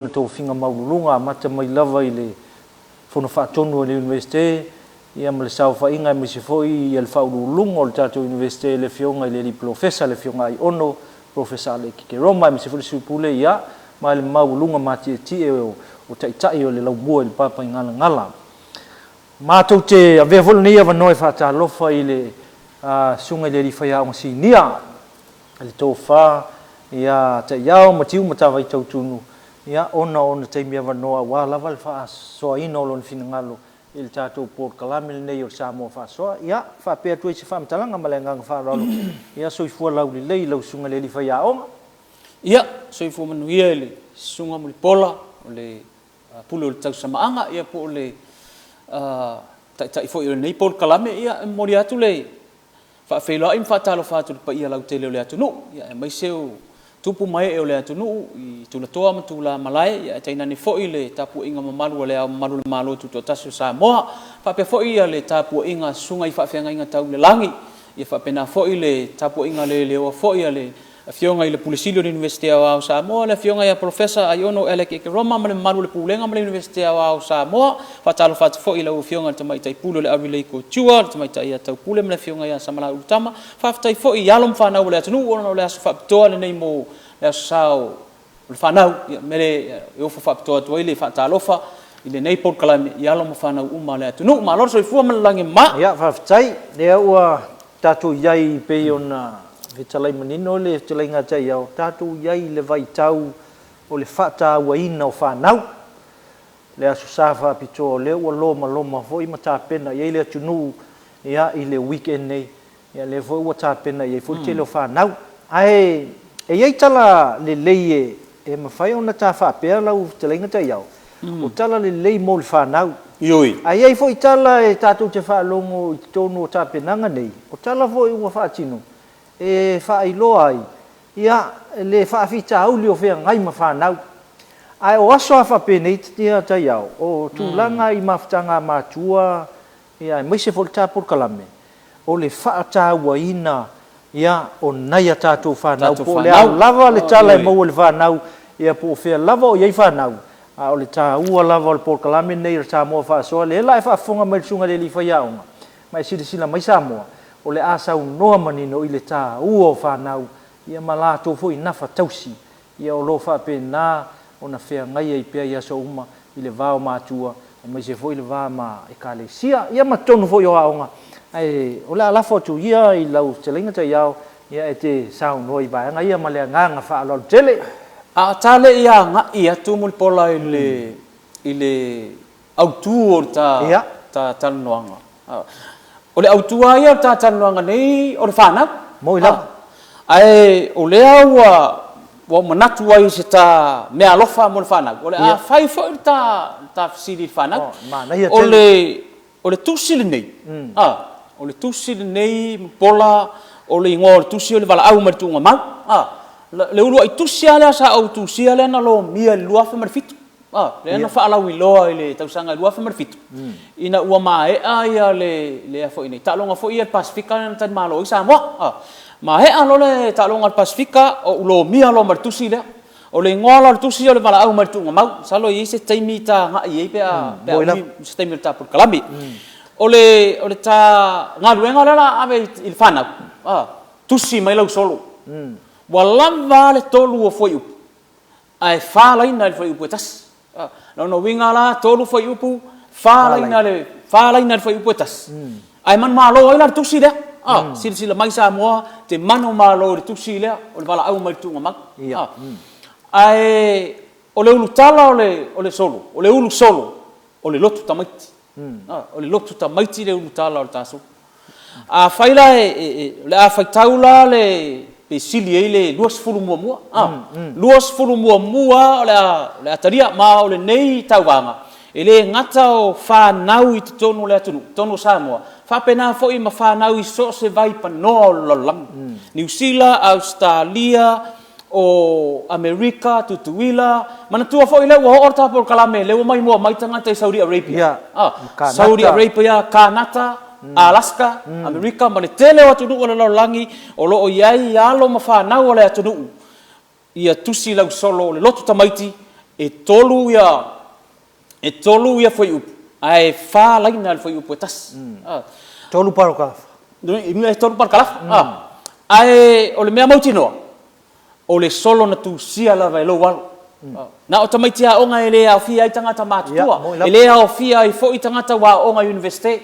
Le tofiga maualuluga amata mai lava i le Fono Faatonu a le Iunivesite ia ma le saofaiga aemaise foi ia le Faauluuluga o le tatou Iunivesite le Afioga i le Alii Polofesa le Afioga Aiono Polofesa Aleki Keroma aemaise foi le Sui Pule ia ma le maualuga matietie o Taitai o le Laumua i le Papaigalagala. Matou te avea foi lenei avanoa e faatalofa i le Susuga i le Alii Faiaoga Sinia le tofa ia Taiao Matiu Matavai Tautunu, ia, ona o ona taimi avanoa aua lava le faasoaina o lona finagalo i le tatou polokalame lenei o le Samoa Faasoa. Ia, faapea atu ai se faamatalaga ma le agaga faaaloalo, ia soifua laulelei i lau Susuga i le Alii Faiaoga. Ia, soifua manuia i le Susuga Mulipola o le Pule o le Tausamaaga, ia po o le Taitai foi o lenei polokalame. Ia, e momoli atu le Faafeiloai ma faatalofa atu i le paia lautele o le atunuu, aemaise o tupu ma ee o le atunuu i tulatoa ma tulamalae, ae tainane foi le tapuaiga mamalu a Le Ao Mamalu o le Malo Tutoatasi o Samoa, faapea foi le tapuaiga a susuga i faafeagaiga tau i le lagi, ia faapena foi le tapuaiga leleoa foi a le Afioga i le Pule Sili o le Iunivesite Aoao o Samoa, le Afioga ia Polofesa Aiono Alec Ekeroma ma le mamalu o le Pulega ma le Iunivesite Aoao o Samoa. Faatalofa atu foi i lau Afioga i le Tamaitai Pule o le Avilei Couture, le Tamaitai ia Taupule ma le Afioga ia Samalaulu Tama. Faafetai foi i alo ma fanau a le atunuu ona o le aso faapitoa lenei mo le Aso Sa o le fanau. Ia, mele e ofo faapitoa atu ai le faatalofa i lenei polokalame i alo ma fanau uma a le atunuu. Malo le soifua ma le lagi e mama. Ia, faafetai. Lea ua tatou i ai e pei ona fetalai manino le fetalaiga a Taiao, tatou i ai i le vaitau o le faatauaina o fanau. Le Aso Sa faapitoa, o lea ua lomaloma foi ma tapena i ai le atunuu ia i le weekend nei. Ia lea foi ua tapena i ai foi le tele o fanau. Ae e i ai tala lelei e mafai ona ta faapea lau fetalaiga Taiao, o tala lelei mo le fanau. Ioe. Ae i ai foi tala e tatou te faalogo i totonu o tapenaga nei, o tala foi ua faatino e faailoa ai ia le faafitauli o feagai ma fanau. Ae o aso lava faapenei Taiao, o tulaga i mafutaga a matua, Ia, aemaise foi le ta polokalame, o le faatauaina, ia, o nai a tatou fanau, po o le a lava le tala e maua e le fanau, ia, po o fea lava o i ai fanau, a o le taua lava o le polokalame lenei o le Samoa Faasoa, lea la e faafofoga mai le Susuga i le Alii Faiaoga, ma e silasila mai Samoa, o le a saunoa manino i le taua o fanau, ia, ma latou foi nafa tausi Ia o lo o faapena ona feagai ai pea i aso uma i le va o matua aemaise foi le va ma Ekalesia, ia ma totonu foi o aoga. Ae o le a lafo atu ia i lau fetalaiga Taiao, ia e te saunoa i vaega ia ma le agaga faaaloalo tele. A ta le i agai atu Mulipola i le i le autu o le ta ta talanoaga. O le autu lava ia o le ta talanoaga nei o le fanau. Moi lava. Ae o lea ua ua ou manatu ai i se ta meaalofa mo le fanau, o le a fai foi le ta le ta fesili i le fanau. O le o le tusi lenei, o le tusi lenei Mulipola, o le igoa o le tusi o le Valaau mai le Tuugamau. Le uluai tusi lava lea sa ou tusia lea na lomia i le 2007. Lea na faalauiloa i le tausaga 2007, ina ua maea ia le, le a foi nei, taaloga foi ia a le Pasefika lea na talimalo ai Samoa. Maea loa le taaloga a le Pasefika, ou lomia loa ma le tusi lea. O le igoa la o le tusi o le Valaau mai le Tuugamau. Masalo e i ai se taimi ta agai i ai pe a, pe a umi se taimi o le ta polokalame. O le, o le ta galuega lea o le a ave i le fanau, tusi mai lau solo. Ua lava a le tolu o fuaiupu ae fa laina i le fuaiupu e tasi. O lona uiga la, tolu fuaiupu, fa laina le, fa laina i le fuaiupu e tasi. Ae manumalo ai la le tusi lea. Silasila mai Samoa, te manumalo i le tusi lea, o le valaau mai le tuugamau. Ae o le ulutala o le, o le solo, o le ulu solo, o le lotu tamaiti. O le lotu tamaiti le ulutala o le ta solo. Afai la e, o le a faitau la le, pe sili ai le 20 muamua, a, 20 muamua o le a, o le a talia, ma o lenei tauvaga, e le gata o fanau i totonu o le atunuu, totonu o Samoa, faapena foi ma fanau i so o se vaipanoa o le lalolagi, Niu Sila, Ausetalia, o Amerika, Tutuila, manatua foi lea ua oo le ta polokalame lea ua maimoa mai tagata i Saudi Arabia. Saudi Arabia, Kanata, Alaska, Amerika ma le tele o atunuu o le lalolagi o lo o i ai alo ma fanau a le atunuu ia tusi lausolo o le lotu tamaiti. E tolu ia, e tolu ia fuaiupu, ae fa laina le fuaiupu e tasi. Tolu parakalafa. E tolu parakalafa. Ae o le mea mautinoa, o le solo na tusia lava e lou alo. Na o tamaiti aoga e le aofia ai tagata matutua, e le aofia ai foi tagata ua aooga i Iunivesite.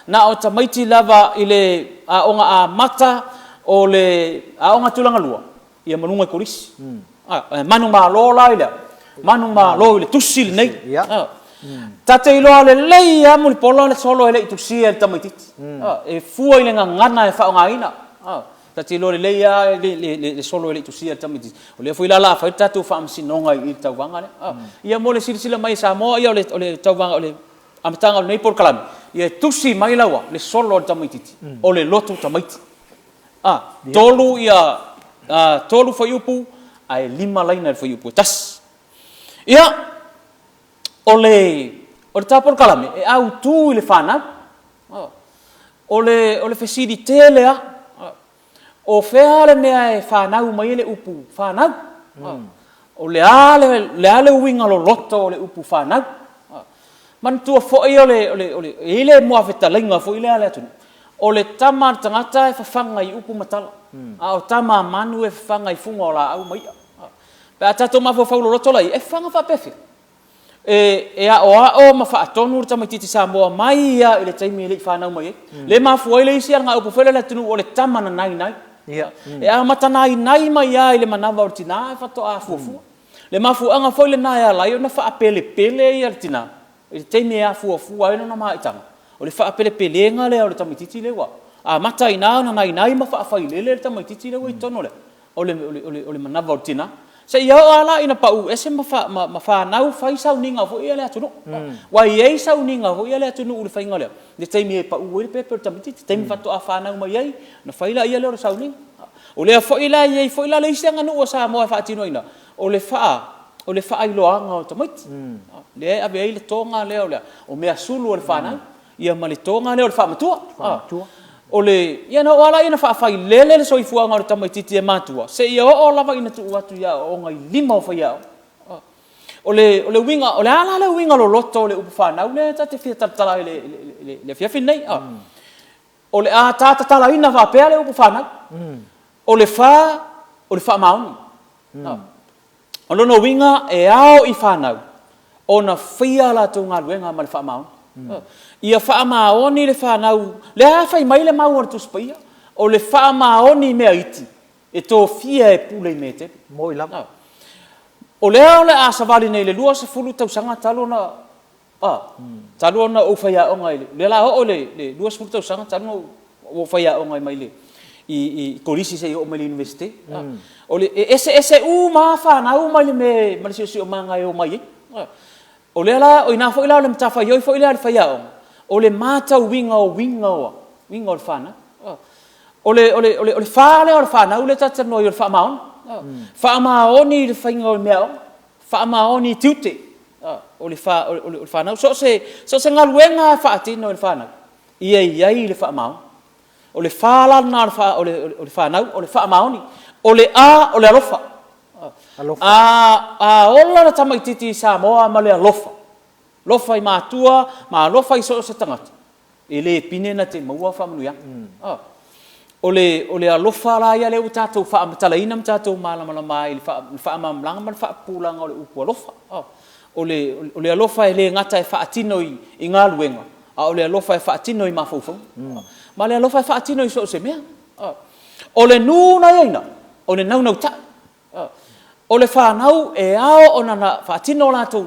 Na o tamaiti lava i le aoga amata o le aoga tulagalua, ia ma luga i kolisi. A, manumalo la i le a? Manumalo i le tusi lenei. Ta te iloa lelei lava Mulipola le solo e le i tusia e le tamaitiiti. E fua i le gagana e faaaogaina. Ta te iloa lelei lava le solo e le i tusia e le tamaitiiti. O lea foi la o le a fai le tatou faamasinoga i le tauvaga lea. Ia mo le silasila mai e Samoa, ia o le tauvaga o le amataga o lenei polokalame, ia e tusi mai laua le solo a le tamaitiiti, o le lotu tamaiti. A, tolu ia, tolu fuaiupu ae lima laina i le fuaiupu e tasi. Ia, o le, o le ta polokalame, e autu i le fanau. O le, o le fesili tele lava, o fea le mea e fanau mai ai le upu fanau? O le a le, le a le uiga loloto o le upu fanau? Manatua foi o le, o le, o le, e i ai le muafetalaiga foi lea a le atunuu, o le tama a le tagata e fafaga i upu ma tala, a o tama a manu e fafaga i fuga o laau ma i'a. Pe a tatou mafaufau loloto la i ai, e fafaga faapefea? E, e aoao ma faatonu le tamaitiiti Samoa mai lava i le taimi e le i fanau mai ai. Lea e mafua ai le isi alagaupu foi lea a le atunuu o le tama na nainai. E amata nainai mai lava i le manava o le tina faatoa fuafua. Le mafuaaga foi lena e ala ai ona faapelepele le tina i le taimi e afuafua ai lona maitaga, o le faapelepeleina lea o le tamaitiiti lea ua amata ai i ina ona nainai ma faafailele le tamaitiiti lea ua i totonu o le, o le manava o le tina. Seia oo lava la ina pau ese ma, ma, ma fanau fai sauniga foi a le atunuu. Ua i ai sauniga foi a le atunuu i le faiga lea, i le taimi e pau ai le pepe o le tamaitiiti, taimi faatoa fanau mai ai, ona fai lea o le sauniga. O lea foi la e i ai foi la le isi aganuu a Samoa e faatinoina, o le faa, o le faailoaga o tamaiti. Lea e ave ai le toga lea o le a? O measulu a le fanau, ia ma le toga lea o le faamatua. Faamatua. O le, ia na oo lava la ina faafailele le soifuaga o le tamaitiiti e matua, seia oo lava ina tuu atu i aoaoga i lima o faiaoga. O le, o le uiga, o le a la le uiga loloto o le upu fanau lea ta te fia talatala ai i le afiafi lenei? O le a ta tatalaina faapea le upu fanau. O le fa, o le faamaoni. O lona uiga e ao i fanau ona faia a latou galuega ma le faamaoni. Ia faamaoni le fanau, lea fai mai le mau a le Tusi Paia, o le faamaoni i mea iti, e tofia e pule i mea e tele. Moi lava. O lea o le a savali nei i le 20 tausaga talu ona A, talu ona ou faiaoga i le, lea la oo i le 20 tausaga talu ona ou faiaoga mai le, i kolisi seia oo mai le Iunivesite. O le, e eseese uma lava fanau mai le mea, mai le siosiomaga e omai ai. O lea la, o i ina foi la o le matafaioi foi lea a le faiaoga, o le matauina o uiga o, uiga o le fanau. O le, o le, o le, o le fa lea o le fanau lea ta te talanoa ai o le faamaoni. Faamaoni i le faiga o meaaoga, faamaoni i tiute. O le fanau, so o se galuega e faatino e le fanau, ia i ai le faamaoni. O le fa la lena o le fanau, o le faamaoni. O le a, o le alofa. A ola le tamaitiiti i Samoa ma le alofa, alofa i matua ma alofa i so o se tagata, E le pine na te maua faamanuiaga. O le, o le alofa la ia lea ua tatou faamatalaina ma tatou malamalama ai i le faamalamalamaga ma le faapupulaga o le upu alofa. O le, o le alofa e le gata e faatino i, i galuega, a o le alofa e faatino i mafaufauga. Ma le alofa e faatino i so o se mea. O le nū na i ai ina, o le naunautai. O le fanau e ao ona faatino o latou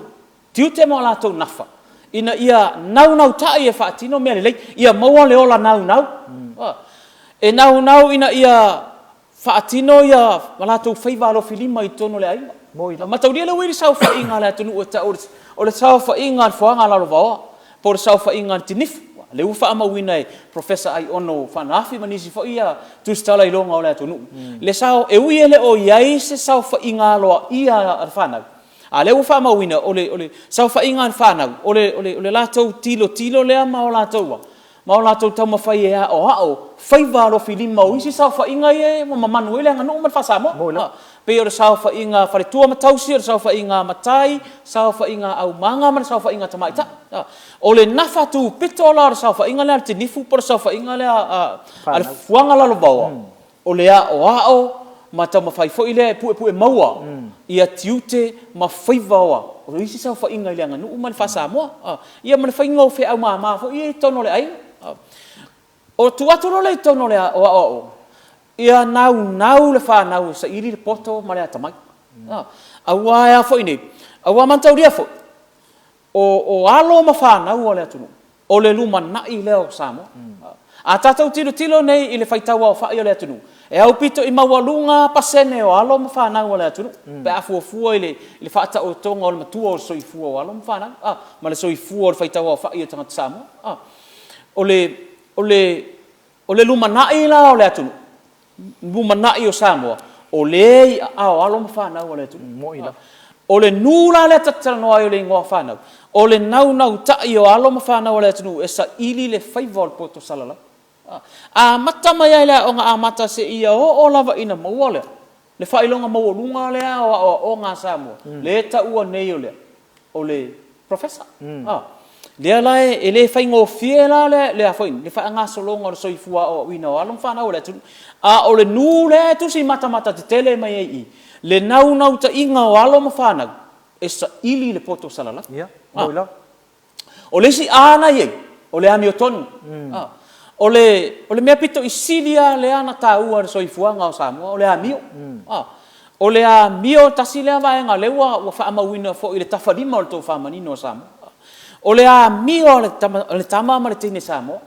tiute ma o latou nafa ina ia naunautai e faatino mea lelei, ia maua le ola naunau. E naunau ina ia faatino ia latou faiva alofilima i totonu o le aiga. Mataulia le ui i le saofaiga a le atunuu e tau o le saofaiga a le foaga lalovaoa po o le saofaiga a le tinifu, lea ua faamauina e Professor Aiono Fanaafi ma nisi foi tusitala iloga o le atunuu, le sao, e ui e le o i ai se saofaiga aloaia a le fanau, a o lea ua faamauina o le, o le saofaiga a le fanau, o le, o le, o le latou tilotilo lea ma o latou, ma o latou taumafai e aoao faiva alofilima o isi saofaiga ia ua mamanu ai le aganuu ma le faa-Samoa. Pei o le saofaiga a faletua ma tausi, o le saofaiga a matai, saofaiga a aumaga ma le saofaiga a tamaitai. O le nafa tupito la o le saofaiga lea a le tinifu po o le saofaiga lea a le fuaga lalovaoa, o le aoao ma taumafai foi lea e puepue maua ia tiute ma faiva o isi saofaiga i le aganuu ma le faa-Samoa, ia ma le faiga o feau mama foi ia i totonu o le aiga. O tuu atu loa lea i totonu o aoaoga, ia naunau le fanau e saili le poto ma le atamai. Aua e a foi nei, aua mataulia foi, o alo ma fanau a le atunuu, o le lumanai lea o Samoa. A tatou tilotilo nei i le faitauaofai o le atunuu, e aupito i maualuga pasene o alo ma fanau a le atunuu, pe a fuafua i le faataotoga o le matua o le soifua o alo ma fanau, ma le soifua o le faitauaofai o tagata Samoa. O le lumanai la o le atunuu, lumanai o Samoa, o lea e i aao o alo ma fanau a le atunuu. Moni lava. O le nu la lea ta te talanoa ai o le igoa fanau, o le naunautai o alo ma fanau a le atunuu e saili le faiva o le poto salalau. Amata mai lava i le aoga amata seia oo lava ina maua lea, le faailoga maualuga lea o aoaoga a Samoa, lea e taua nei o le a? O le Professor. Lea la e le faigofie la le faagasologa o le soifua aoaoina o alo ma fanau a le atunuu. A o le nu lea e tusi matamata tetele mai ai i i, le naunautaiga o alo ma fanau e saili le poto salalau. Ia, moni lava. O le isi A na i ai, o le amiotonu. O le mea pito i sili lava lea na taua i le soifuaga o Samoa, o le amio. O le amio tasi lea vaega lea ua faamauina foi i le tafalima o le tofa manino a Samoa. O le amio a le tama ma le teine Samoa.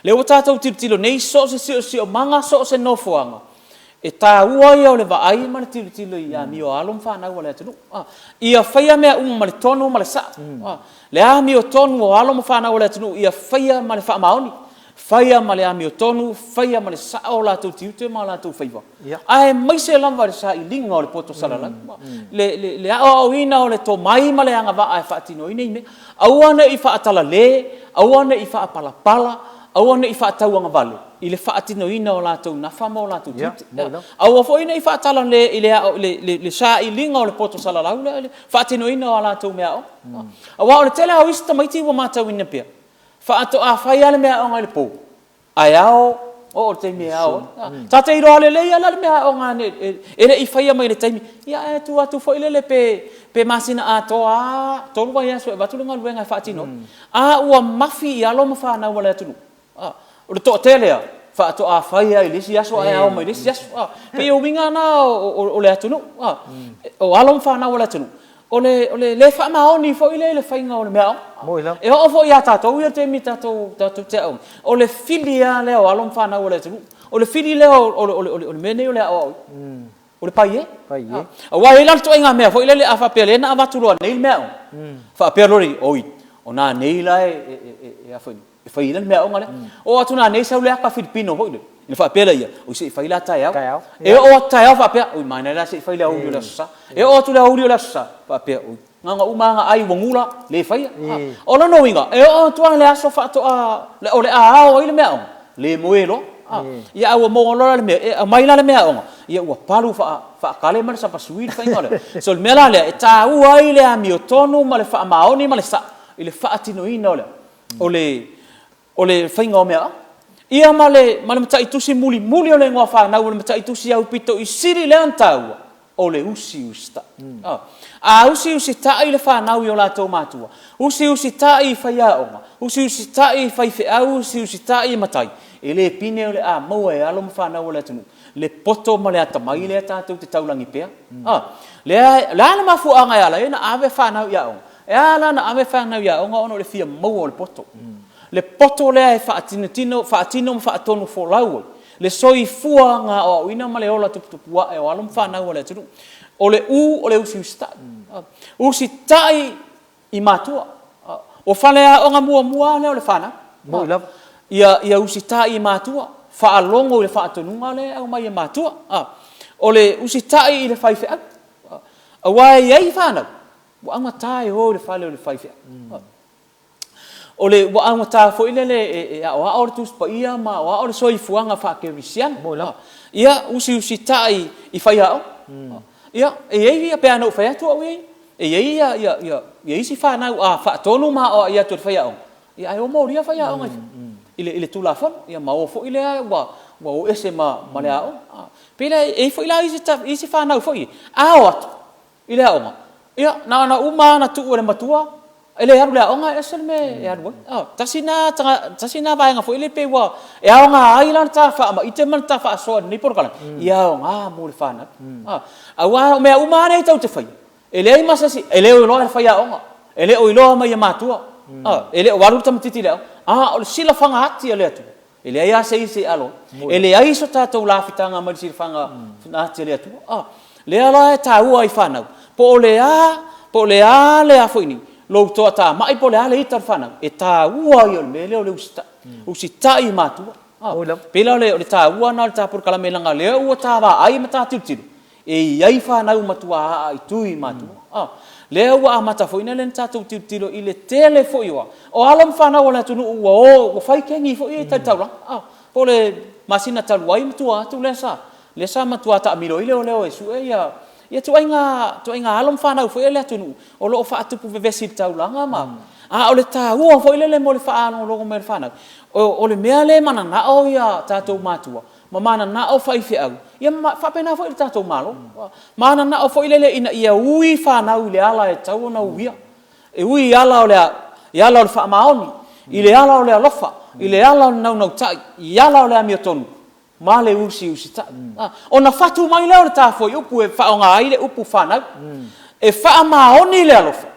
Lea ua tatou tilotilo nei, so o se siosiomaga, so o se nofoaga, e taua ia o le vaai ma le tilotilo i amio a alo ma fanau a le atunuu. Ia faia mea uma ma le tonu ma le sao. Le amiotonu o alo ma fanau a le atunuu ia faia ma le faamaoni, faia ma le amiotonu, faia ma le sao o latou tiute ma o latou faiva, aemaise lava i le sailiga o le poto salalau, le aoaoina o le tomai ma le agavaa e faatinoina ia mea. Aua ne i faatalale, aua ne i faapalapala, aua ne i faatauagavale i le faatinoina o latou nafa ma o latou tiute. Aua foi ne i faatalale i le sailiga o le poto salalau lea i le faatinoina o a latou meaaoga. Aua o le tele lava o isi tamaiti ua matauina pea, faatoa fai lava le meaaoga i le po, ae ao, oo i le taimi e ao ai. Ta te iloa lelei lava la le meaaoga e le i faia mai i le taimi, ia ae tuu atu foi lele pe masina atoa lava, 3 vaiaso e avatu le galuega e faatino ai. A ua mafi i alo ma fanau a le atunuu, O le toatele lava, faatoa fai lava i le isi aso ae ao mai le isi aso. E pei o uiga na o le atunuu, o alo ma fanau a le atunuu, o le le faamaoni foi lea i le faiga o le meaaoga. E oo foi ia tatou ia i le taimi tatou te aooga, o le fili lava lea o alo ma fanau a le atunuu, o le fili lea o le mea lenei o le aoaoina. O le paie. Paie. Aua e i ai la le ituaiga mea foi lele a faapea lea na avatu loa nei le meaaoga, faapea loa le, oi, o nanei la e a foi nei, e fai ai la le meaaoga lea. Oo atu nanei sau le aka Filipino foi lele, ona faapea lea, oi se i fai la taeao. Taeao. E oo atu taeao faapea, oi manaia la se i fai le aoauli o le Aso Sa. E oo atu le aoauli o le Aso Sa, faapea, oi, Na ona uma lava ona ai ua gula, le faia. O lona uiga, e oo atu lava i le aso faatoa, o le a ao ai le meaaoga, le moe loa. Ia a ua maua loa la le mea, e aumai la le meaaoga, ia ua palu faakale ma le sapasui le faiga lea. So o le mea la lea, e taua ai le amiotonu ma le faamaoni ma le sao i le faatinoina o le, o le, o le faiga o meaaoga. Ia ma le, ma le mataitusi mulimuli o le igoa fanau, o le mataitusi aupito i sili lea ona taua, o le usiusitai. A usiusitai le fanau i o latou matua, usiusitai i faiaoga, usiusitai i faifeau, usiusitai i matai, e le pine o le a maua e alo ma fanau a le atunuu le poto ma le atamai lea tatou te taulagi pea. Lea, o le a le mafuaaga e ala ai ona ave fanau i aoga? E ala la ona ave fanau i aoga ona o le fia maua o le poto. Le poto lea e faatinotino, faatino ma faatonufolau ai le soifuaga aoaoina ma le ola tuputupuae o alo ma fanau a le atunuu. O le U o le usiusitai. Usitai i matua. O faleaoga muamua lava lea o le fanau. Moni lava. Ia usitai i matua, faalogo i le faatonuga lea e aumai e matua. O le usitai i le faifeau. Aua e i ai fanau ua augata e o i le fale o le faifeau. O le ua augata foi lele e aoao le Tusi Paia ma aoao le soifuaga faakerisiano. Moni lava. Ia usiusitai i faiaoga. Ia, e i ai ia, pe ana ou fai atu au ia, e i ai ia, ia, ia, ia isi fanau a faatonu ma aoai atu e le faiaoga, ia ae o molia faiaoga i le, i le Tulafono, ia ma o foi lea ua, ua o ese ma, ma le aoga. Pei la e i ai foi la isi, isi fanau foi ia, a o atu i le aoga, ia na ona uma lava ona tuu e le matua, e le alu i le aoga e ese le mea e alu ai. Tasi lena tagata, tasi lena vaega foi lea pei ua, e aoga ai la le ta faamaite ma le ta faasoa i lenei polokalame, ia aoga mo le fanau. Aua o mea uma lava nei tou te faia, e leai ma se isi, e le o iloa e le faiaoga, e le o iloa mai e matua, e le o alu le tamaitiiti i le aoga, a o le silafaga ati a le Atua. E leai lava se isi e alo ai. E leai so tatou lafitaga mai le silafaga ati a le Atua. A, lea la e taua ai fanau, po o le a, po o le a le a foi nei, lou toatamai po o le a le ita o le fanau, e taua ia o le mea lea o le usitai. Usitai i matua. A, pei la o le taua lena o le ta polokalame leaga o lea ua ta vaai ma ta tilotilo, E i ai fanau matua aa i tui matua. A, lea ua amata foi lea ona tatou tilotilo i le tele foi o, o alo ma fanau a le atunuu ua o, ua fai kegi foi ia i tali taulaga. A, po o le masina talu ai ma tua atu lea sa, lea sa matua taamilo ai leoleo e sue ia, ia ituaiga, ituaiga alo ma fanau foi a le atunuu o lo o faatupu vevesi i le taulaga ma, a o le taua foi lele mo le faalogologo mai o le fanau, o, o le mea lea e mananao ia tatou matua, ma mananao faifeau, ia ma faapena foi le tatou Malo. Mananao foi lele ina ia ui fanau i le ala e tatau ona uia. E ui i ala o le, i ala o le faamaoni, i le ala o le alofa, i le ala o le naunautai, i ala o le amiotonu, ma le usiusitai. Ona fatu mai lea o le ta fuaiupu e faaaoga ai le upu fanau. E faamaoni le alofa,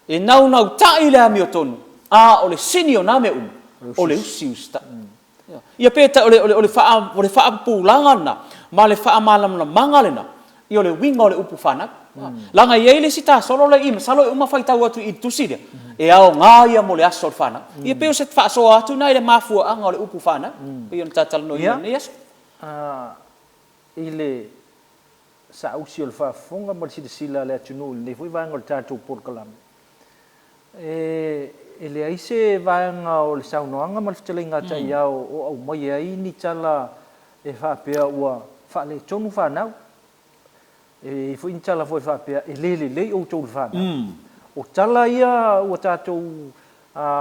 e naunautai le amiotonu, a o le sini o na mea uma, o le usiusitai. Ia pe o le, o le, o le, faa, o le faapupulaga lena ma le faamalamalamaga lena ia o le uiga o le upu fanau. Leaga e i ai le isi tasolo lea i i, masalo e uma faitau atu i i le tusi lea, e aoga ia mo le aso o le fanau. Ia pei o se faasoa atu lena i le mafuaaga o le upu fanau, pei ona ta talanoaina i lenei aso. Ia, i le saausi o le faafofoga ma le silasila a le atunuu i lenei foi vaega o le tatou polokalame, E leai se vaega o le saunoaga ma le fetalaiga a Taiao o aumaia ai ni tala e faapea ua faaletonu fanau. E i ai foi ni tala foi faapea e le lelei outou i le fanau. O tala ia ua tatou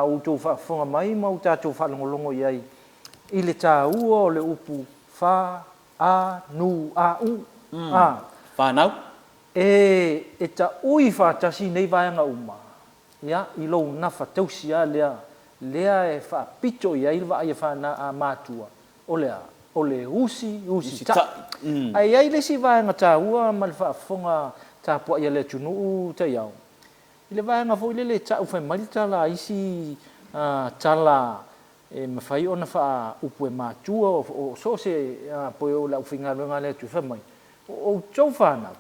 outou faafofoga mai ma ua tatou faalogologo i ai i le taua o le upu fa, a, nu, a, u, a. Fanau. E taui faatasi nei vaega uma, ia, i lou nafa tausi lava lea, lea e faapito i ai le vaai a a matua, o le a? O le usi, usitai. Ae i ai le isi vaega taua ma le faafofoga tapuai a le atunuu taiao, i le vaega foi lele e tau fai mai le tala a isi tala e mafai ona faaupu e matua o so o se poe o le aufaigaluega a le Atua, fai mai, O outou fanau,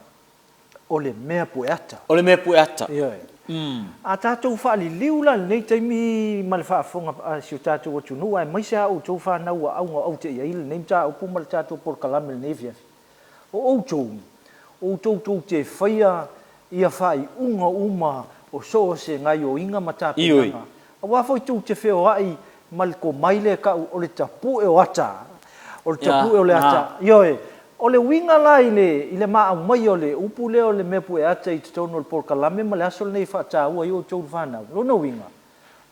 o le mea pueata. O le mea pueata. Ioe. A tatou faaliliu la i lenei taimi ma le faafofoga a si o tatou atunuu, aemaise lava outou fanau ua auga aute i ai lenei mataupu ma le tatou polokalame i lenei afiafi, O outou, outou tou te faia ia faaiuga uma o so o se gaioiga ma tapenaga, aua foi tou te feoai ma le komai lea e tau o le tapue o ata, o le tapue o le ata. Ioe. O le uiga la i le, i le ma aumaia o le upu lea o le mea pue ata i totonu o le polokalame ma le aso lenei e faataua ai outou le fanau, lona uiga,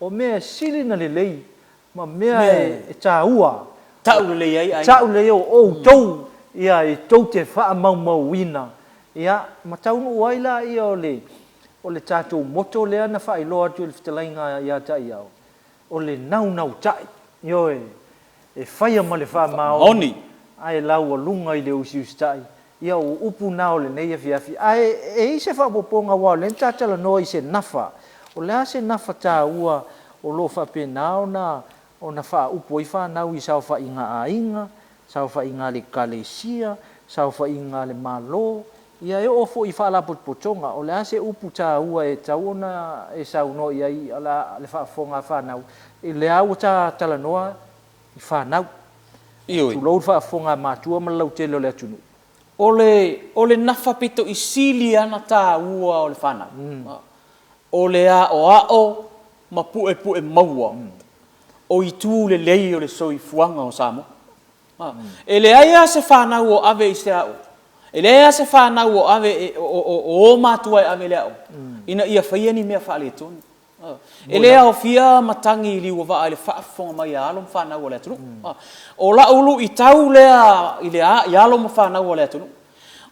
o mea e sili ona lelei ma mea e taua, Tau lelei ai aiga. Tau lelei ai o outou ia e tou te faamaumauina, ia, ma taunuu ai laia o le, o le tatou motto lea na faailoa atu e le fetalaiga ia Taiao, o le naunautai, ioe, e faia ma le faamaoni, ae laualuga i le usiusitai. Ia, o upu na o lenei afiafi. Ae e i ai se faaopoopoga aua o lea na ta talanoa i se nafa. O le a se nafa taua o lo o faapena ona ona faaupu ai fanau i saofaiga a aiga, saofaiga a le Ekalesia, saofaiga a le Malo, ia e oo foi i faalapotopotoga. O le a se upu taua e tatau ona e saunoa i ai le faafofoga a fanau? O lea ua ta talanoa i fanau. Ioe. Tulou le faafofoga a matua ma le lautele o le atunuu. O le, o le nafa pito i sili ana taua o le fanau, o le aoao ma puepue maua o itu lelei o le soifuaga o Samoa. E leai lava se fanau o ave i se aoga. E leai lava se fanau o ave, o o matua e ave i le aoga, ina ia faia ni mea faaletonu. E le aofia matagi i liuavaa i le faafofoga mai a alo ma fanau a le atunuu. O lau luitau lea i le i alo ma fanau a le atunuu.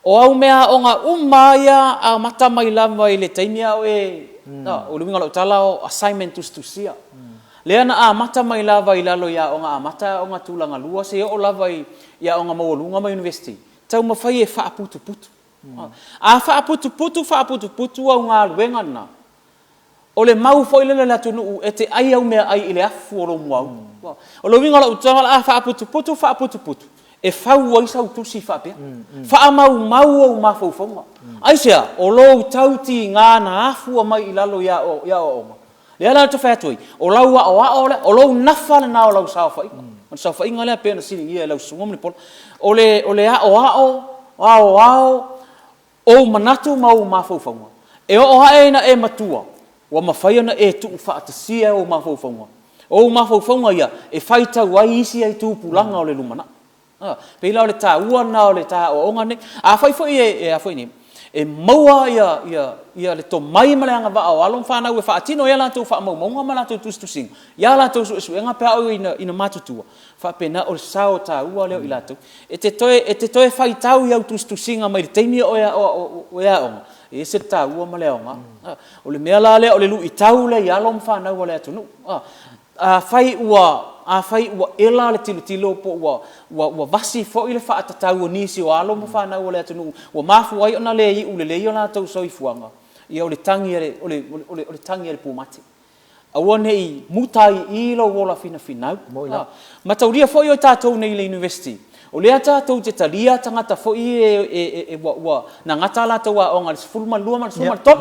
O au meaaoga uma lava ia amata mai lava i le taimi a o e, o le uiga o lau tala o assignment tusitusia. Lea na amata mai lava i lalo i aoga amata, aoga tulaga lua seia oo lava i aoga maualuga ma University, taumafai e faaputuputu. A faaputuputu faaputuputu au galuega na, O le mau foi lele a le atunuu e te ai au meaai i le afu o lou muaulu. O le uiga o lau tala, a faaputuputu faaputuputu, e fau ai sau tusi faapea. Faamaumau ou mafaufauga. Aisea? O lou tautiga na afua mai i lalo i aoaoga. Lea la ou te fai atu ai, o lau aoao lea, o lou nafa lena o lau saofaiga. O le saofaiga lea pei ona fesiligia e lau Susuga Mulipola. O le aoao, aoao Ou manatu ma ou mafaufauga, e oo ae ina e matua, ua mafai ona e tuufaatasia ou mafaufauga. O ou mafaufauga ia e faitau ai isi ai tupulaga o le lumanai. A, pei la o le taua lena o le ta aoaoga lenei. Afai foi e, e a foi nei, e maua ia, ia, ia le tomai ma le agavaa o alo ma fanau e faatino ai a latou faamaumauga ma latou tusitusiga i a latou suesuega pe a oo ina, ina matutua, Faapena, o le sao taua lea o i latou. E te toe, e te toe faitau i au tusitusiga mai le taimi o e aoga, e ese le taua ma le aoga. O le mea la lea, o le luitau lea i alo ma fanau a le atunuu. Afai ua, afai ua ela le tilotilo po ua, ua, ua vasi foi le faatatau o nisi o alo ma fanau a le atunuu ua mafua ai ona le iu lelei o latou soifuaga, ia o le tagi a le, o le, o le tagi a le pumate. Aua ne i muta ai i i lou ola finafinau. Mataulia foi o tatou nei i le University, o lea tatou te talia tagata foi ia ua na gata a latou aoga i le 12 ma le 13.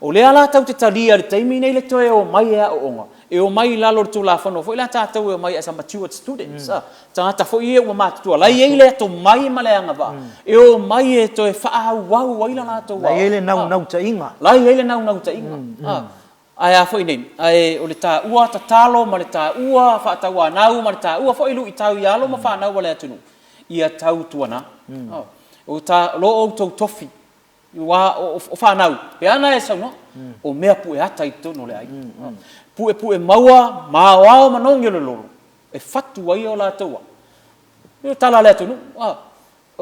O lea la tatou te talia i le taimi nei le toe omai e aooga, e omai i lalo o le Tulafono foi lea a tatou e omai as a matured students, tagata foi ia ua matutua, la e i ai le atomai ma le agavaa e omai e toe faaauau ai la latou aoga. La e i ai le naunautaiga. La e i ai le naunautaiga. Ae a foi nei, ae o le taua tatalo ma le taua faatauanau ma le taua foi luitau i alo ma fanau a le atunuu, ia tautuana. O ta, lo outou tofi, aua o fanau, pe ana e saunoa, o mea pueata i totonu o le aiga. Puepue maua ma aoao manogi o le lolo, e fatu ai o latou aa. O le tala a le atunuu,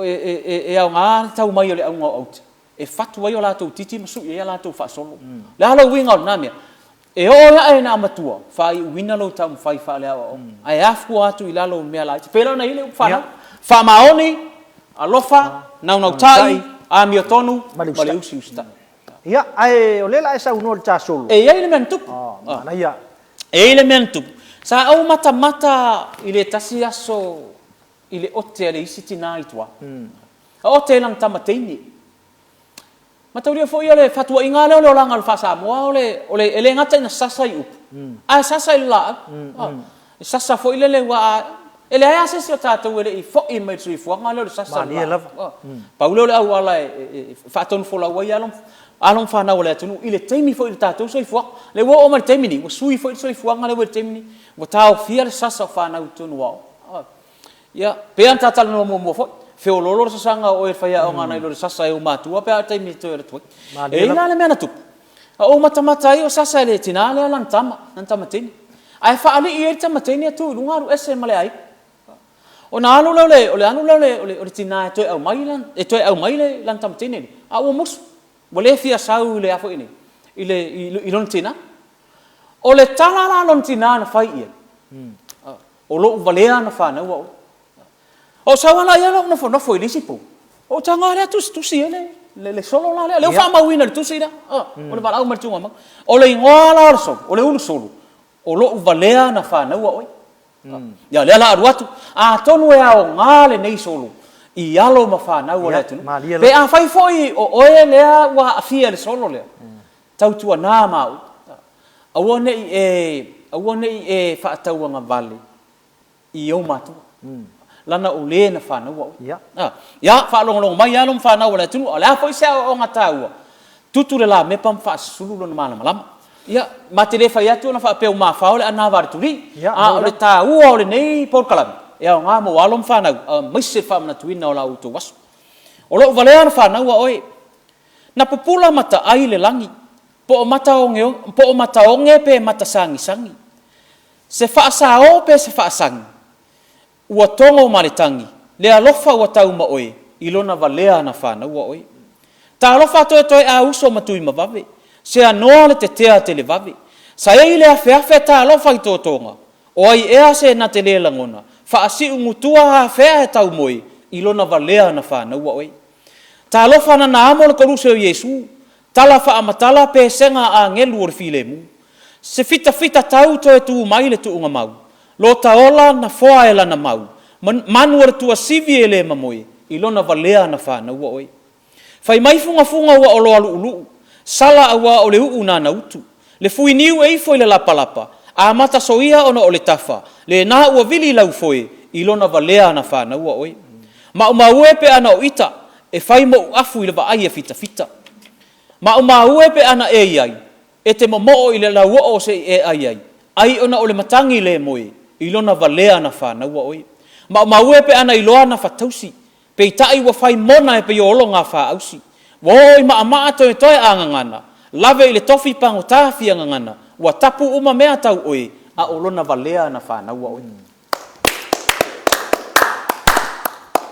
E aoga le tau mai o le auga o aute e fatu ai o latou titi ma sui ai a latou faasolo. O le a le uiga o lena mea? E oo ae ina matua, faaiuina lou taumafai faaleaoaoga, ae afua atu i lalo o mea laiti. Pei la ona i ai le upu fanau, faamaoni, alofa, naunautai, amiotonu ma le usiusitai. Ia, ae o lea la a e saunoa i le tasolo. E i ai le mea na tupu. Manaia. E i ai le mea na tupu. Sa ou matamata i le tasi aso i le ote a le isi tinā i tua. A ote i lana tama teine. Mataulia foi o le fatuaiga lea o le olaga o le faa-Samoa, o le, o le, e le gata ina sasa i upu, ae sasa i le laau. E sasa foi lele ua, e leai lava se isi o tatou e le i foi mai i le soifuaga lea o le sasa o le laau. Pau lea o le auala e faatonufolau ai alo, alo ma fanau a le atunuu i le taimi foi o le tatou soifuaga. O lea ua oo mai i le taimi nei, ua sui foi le soifuaga lea ua i le taimi nei, ua taofia le sasa o fanau i totonu o aoga. Ia, pei lava ona ta talanoa muamua foi, feoloolo le sasaga o oe e le faiaoga nai lo le sasa e ou matua pe a o le taimi e toe alu atu ai. E i ai la le mea na tupu, na ou matamata ai o sasa e le tinā lea lana tama, lana tama teine. Ae faalii ai le tama teine e tu i luga alu ese ma le aiga. Ona alu lea o le, o le alu lea o le, o le tinā e toe aumai lana, e toe aumai le, lana tama teine lea, a ua musu, ua le fia sau i le a foi nei, i le, i lona tinā. O le tala la a lona tinā na fai i ai, O lou valea na fanau a oe. O sau ala ia lou nofonofo i le isi pou, ou taga lea tusitusi ai le, le solo la lea. Lea ua faamauina i le tusi lea, o le valaau mai le Tuugamau. O le igoa la o le solo, o le ulusolo, o lou valea na fanau a oe. Ia, lea la alu atu, atonu e aoga lenei solo i alo ma fanau a le atunuu. Pe afai foi o oe lea ua aafia i le solo lea, Tautuana ma au, aua ne i e, aua ne i e faatauagavale i ou matua, lana o le na fanaua oe. Ia. Ia, faalogologo mai alo ma fanau a le atunuu, a o le a foi se aoaoga taua, tutu le lamepa ma faasulu lona malamalama. Ia, ma te le fai atu ona faapea ua mafao le anava a le tuli, a o le taua o lenei polokalame, e aoga mo alo ma fanau, aemaise le faamanatuina o la outou aso. O lou valea na fanaua oe. Na pupula mataai le lagi, po o mataoge, po o mataoge pe matasagisagi. Se faasao pe se faasagi, ua togo ma le tagi, le alofa ua tau ma oe, i lona valea na fanaua oe. Talofa toetoe a uso ma Tuimavave, se anoa le tetea televave. Saei le afeafe talofa i totoga, o ai ea se na te le lagona, faasiugutua afea e tau moe, i lona valea na fanaua oe. Talofa nana amo le koluse o Iesu, tala faamatala pesega agelu o le filemu. Se fitafita tau toe tu mai le tuugamau, lo ta ola na foa e lana mau, manu o le tuasivi e le mamoe, i lona valea na fanaua oe. Fai mai fugafuga ua oloa luʻuluʻu, sala auā o le uʻu nana utu. Le fuiniu e ifo i le lapalapa, amata soia ona o le tafa, lena ua vili lau foe, i lona valea na fanaua oe. Maumau e pe ana o ita, e fai moʻu afu i le vaai a fitafita. Maumau e pe ana e i ai, e te momoo i le lauoo se i e ai ai, ai ona o le matagi le moe, i lona valea na fanaua oe. Maumau e pe ana iloa na fatausi, Peitai ua fai mona e peiolo ngā whaausi. Ua oo i maamaa toetoe a gagana, lawe i le tofi pagotā fia gagana, ua tapu uma mea tau oe, a o lona valea na whanaua oe.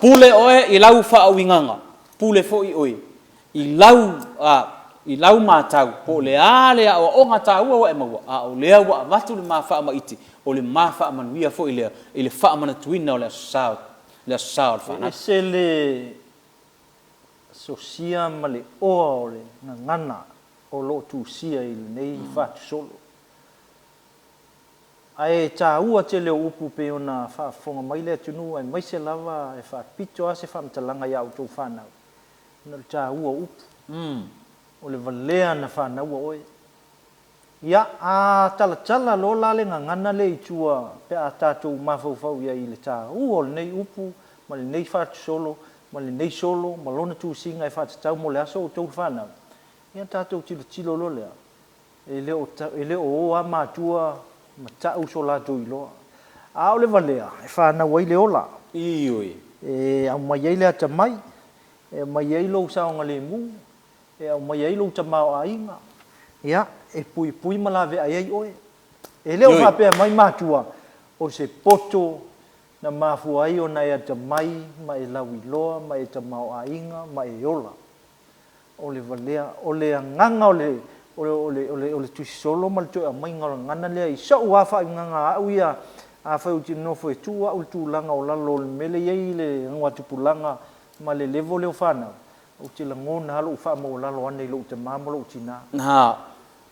Pule oe i lau faauigaga, pule foi oe i lau, a, i lau matau, po o le a le aoaoga taua ua e maua, a o lea ua avatu le ma faamaite, o le ma faamanuia foi lea i le faamanatuina o le Aso Sa le Aso Sa o le Fanau. E ese le sosia ma le oa o le gagana o lo o tusia i lenei fatusolo. Ae taua tele o upu pei ona faafofoga mai le atunuu aemaise lava e faapito lava se faamatalaga ia outou fanau ona o le taua o upu. O le valea na fanaua oe. Ia, a talatala loa la le gagana lea i tua pe a tatou mafaufau i ai i le taua o lenei upu ma lenei fatusolo ma lenei solo ma lona tusiga e faatatau mo le aso o outou fanau, ia tatou tilotilo loa lea, e le o, e le o o lava matua ma tau so latou iloa. A o le valea e fanau ai le ola. Ioe. E aumai ai le atamai, e aumai ai lou saogalemu, e aumai ai lou tamaoaiga, ia, e puipui ma laveai ai oe. E le o faapea mai matua, o se poto na mafua ai ona e atamai ma e lauiloa ma e tamaoaiga ma e ola. O le valea, o le agaga o le, o le, o le, o le, o le tusisolo ma le toe aumaiga o le gagana lea i so'u lava faauigaga a au ia, afai ou te nofo e tuu au i le tulaga o lalo o le mea lea e i ai le agatupulaga ma le level lea o fanau, Ou te lagona lava lou faamaualalo ane i lou tama ma lou tina.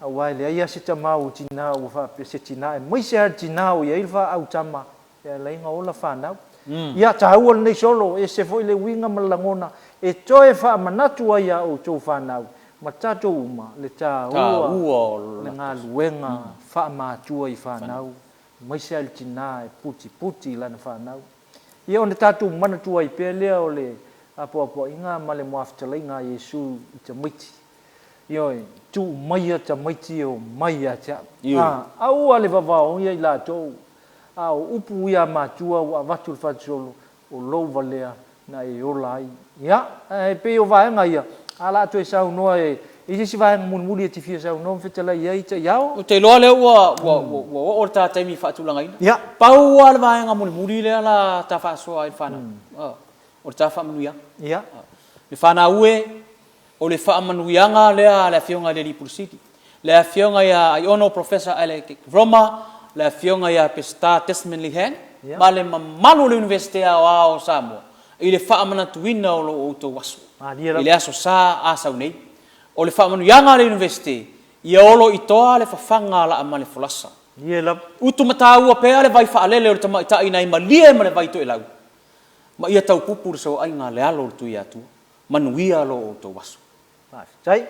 Aua e leai lava se tama o tina ua faapea se tina, aemaise lava le tina o i ai le faau tama e ala ai ona ola fanau. Ia, taua lenei solo, e ese foi le uiga ma le lagona e toe faamanatu ai a outou fanau ma tatou uma le taua o le galuega faamatua i fanau, aemaise lava i le tina e putiputi i lana fanau. Ia ona tatou manatua ai pea lea o le apoapoaiga ma le muafetalaiga a Iesu i tamaiti. Ioe, tuu maia tamaiti e omai ia te au. Ioe. Aua le vavaogia i latou, a o upu ia a matua ua avatu i le fatusolo, o lou valea na e ola ai. Ia, e pei o vaega ia, a o le a toe saunoa e i ai se isi vaega mulimuli e te fia saunoa ma fetalai i ai Taiao? Ou te iloa lea ua ua ua oo le ta taimi faatulagaina. Ia. Pau lava le vaega mulimuli lea la ta faasoa ai i le fanau, o le ta faamanuiaga. Ia. Le fanau e, o le faamanuiaga lea a le Afioga i le Alii Pule Sili, le Afioga ia Aiono Professor Alec Roma, le Afioga ia Peseta Desmond Lee Hang, ma le mamalu o le Iunivesite Aoao o Samoa i le faamanatuina o lo outou aso i le Aso Sa a sau nei. O le faamanuiaga a le Iunivesite, ia olo i toa le fafaga a laa ma le folasa. Utu mataua pea le vai faalele o le tamaitai nai malie ma le vai toelau, ma ia taupupu le soaiga a le alo o le Tuiatua. Manuia lo outou aso. Faafetai.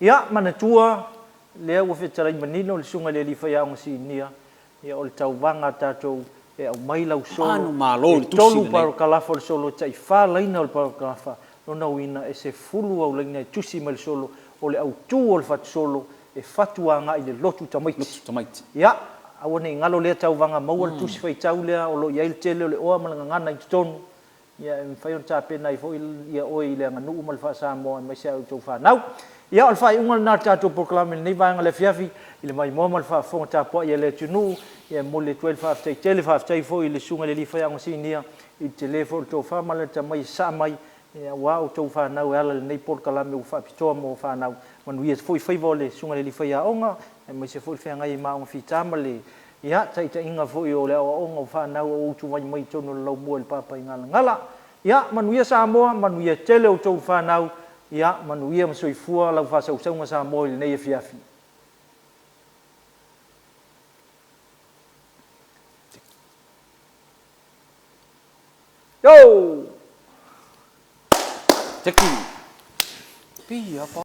Ia, manatua, lea ua fetalai manino le Susuga i le Alii Faiaoga Sinia, ia o le tauvaga a tatou e aumai lau solo, e tolu parakalafa o le solo, e tai fa laina o le parakalafa, lona uiga e sefulu au laina e tusi mai le solo, o le autu o le fatusolo e fatu agai i le lotu tamaiti. Ia, aua ne i galo lea tauvaga, maua le tusi faitau lea o lo o i ai le tele o le oa ma le gagana i totonu. Ia, e mafai ona tapena ai foi oe i le aganuu ma le faa-Samoa aemaise a outou fanau. Ia, o le faaiuga lena o le tatou polokalame i lenei vaega o le afiafi, i le maimoa ma le faafofoga tapuai a le atunuu. Ia, e momoli atu ai le faafetai tele, faafetai foi i le Susuga i le Alii Faiaoga Sinia i le tele foi o le tofa ma le atamai e sasaa mai aua outou fanau e ala i lenei polokalame ua faapitoa mo fanau. Manuia foi faiva o le Susuga i le Alii Faiaoga, aemaise foi le feagai ai ma Aoga Fita ma le Ia, taitaiga foi o le aoaoga o fanau o utuvai mai i totonu o le laumua i le Papaigalagala. Ia, manuia Samoa, manuia tele outou fanau, ia, manuia ma soifua lau faasausauga Samoa i lenei afiafi. Yo! Teki. Pei a pa.